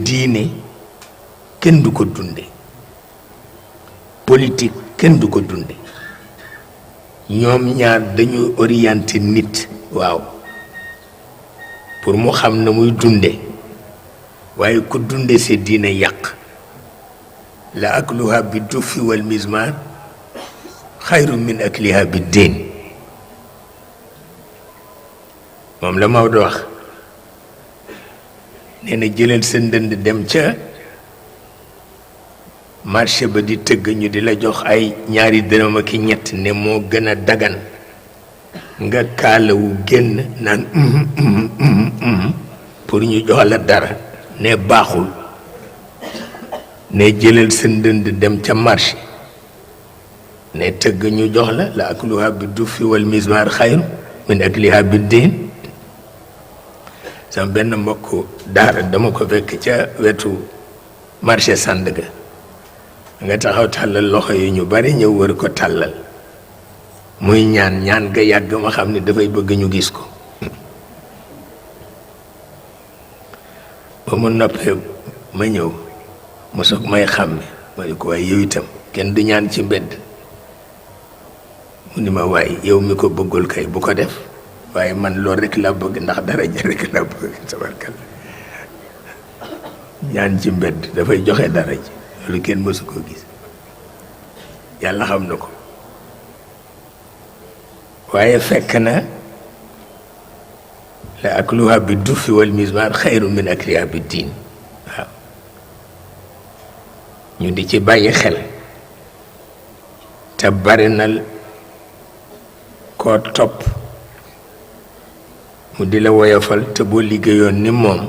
diine kenn du ko dunde politique kenn du ko dunde ñoom ñaar dañuy orienté nit waaw pour mu xam na muy dunde waaye ku dunde sa diine yàq la akluha bi dufi wal mizmar xayru min akliha bi diin moom la Maodo wax nee na jëlal sa ndënd dem ca marché ba di tëgg ñu di la jox ay ñaari dërëm ak ñett ne moo gën a dagan nga kaalawu génn naan pour ñu jox la dara ne baaxul ne jëlal sa ndënd dem ca marché ne tëgg ñu jox la akluha bi dufi wal mizmar xayru min akliha bi diin sama benn mbokk daara dama ko fekk ca wetu marché Sandaga nga taxaw tàllal loxo yi ñu bari ñëw wër ko tàllal muy ñaan ga yàgg ma xam ne dafay bëgg ñu gis ko ba mu noppee ma ñëw mu soog may xàmme ma ne ko waaye yow itam kenn du ñaan ci mbedd mu ni ma waaye yow mi ko bëggul kay bu ko def waaye man loolu rek laa bëgg ndax daraja rek laa bëgg tabarkalla ñaan ci mbedd dafay joxe daraja loolu kenn mësu ko gis yàlla xam na ko waaye fekk na la akluha bi dufi wal mizmar xayru min akliha bi diin waaw ñu di ci bàyyi xel te bari na koo topp mu di la woyofal te boo liggéeyoon ni moom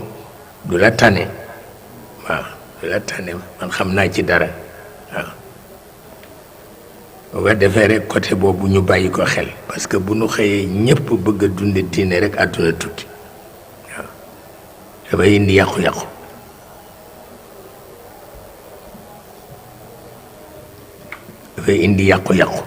du la tane waaw du la tane man xam naa ci dara waaw boo ko defee rek côté boobu ñu bàyyi ko xel parce que bu ñu xëyee ñëpp bëgg a dunde diine rek àdduna tuuti waaw dafay indi yàqu-yàqu dafay indi yàqu-yàqu